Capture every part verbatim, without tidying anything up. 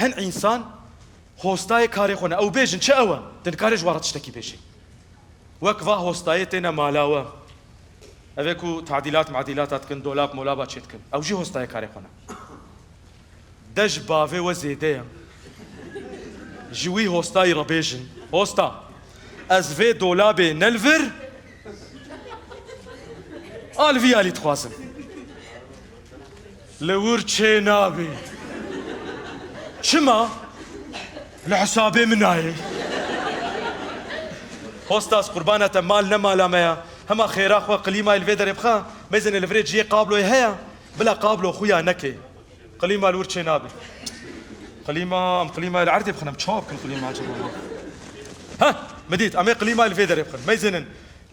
Hin însan hostayê karê xwe ne. Ew bêjin çi ew e? Tu nikarê ji wan re tiştekî bêjî. Wek va hostayê têne mala we. Ev ê ku tadîlat madîlata dikin, dolab molaba çê dikin. Ew jî hostayê karê xwe ne. De ji bavê we zêde ye. Ji wî hostayî re bêjin, hosta, ez vê dolabê ne li vir, a li vî alî dixwazim. Li wir çê nabê. Çima? Li hesabê min nayê. Hosta, ez qurbana te, mal ne mala me ya. Hema xêra xwe klîmayê li vê derê bixe, mêzêne li virê cihê kabloyê heye, bila kablo xuya neke. Klîma li wir çê nabe. Klîma, em klîmayê li erdê bixin, em çawa bikin klîma acaba? Heh, min dît, em ê klîmayê li vê derê bixin. Mêzênin,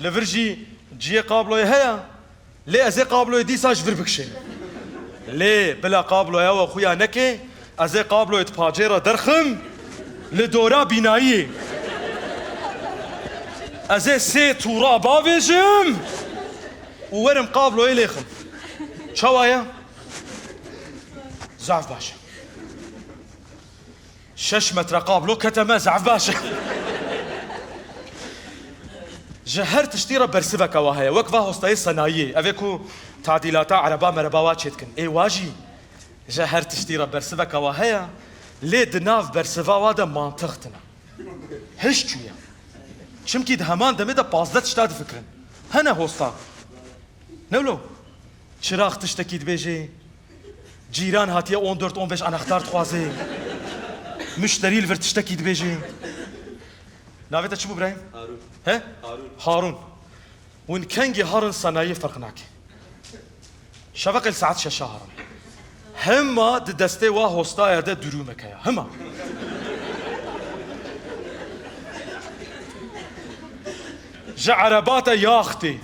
li vir jî cihê kabloyê heye. Lê ez ê kabloyê dîsa ji vir bikişênim. Lê bila kabloya we xuya neke, ez ê kabloyê di pacê re derxim, li dora bînayiyê. Ez ê sê tûra bavêjim û werim kabloyê lêxim. Çawa ye? Zaf baş e. Şeş metre kablo kete me, zaf baş e. Ji her tiştî re bersiveke wa heye. Wek va hostayê senayiyê. Ev ê ku tadîlata ereba mereba wa çêdikin. Ê wa jî ji her tiştî re bersiveke wa heye. Lê di nav bersiva wa de mantiq tine. Hiş çûye. Çimkî di heman demê de pazdeh tişta difikirin. Hene hosta. Ne wilo? Çirax tiştekî dibêjê. Cîran hatiye on dört on beş anahtar dixwazê. Muşterî li vir tiştekî dibêjê. Navê te çi bû birayê? Harun. He? Harun. Harun. Hûn kengî herin, senayî ferq nake. Şeveqê li saet şeşa herin. Hema di destê wa hostaya de durûmek heye. Hema. Ji ereba te yax tê.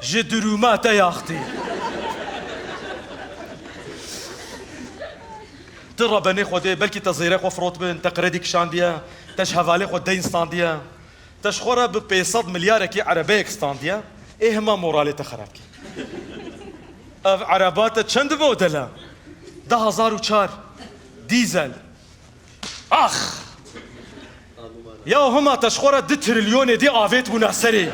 Ji durûma te yax tê. Tu rebenê xwe dê, belkî te zêrê xwe firotibin, te qredî kişandiye, te ji hevalê xwe deyn standiye. Te ji xwe re bi pênc sed milyarekî erebeyek standiye, ê hema moralê te xerab kir. Ev ereba te çend model e? Du hezar û çar. Dîzel. Ax! Ya hema te ji xwe re du trilyonê dî avêt bûna serê.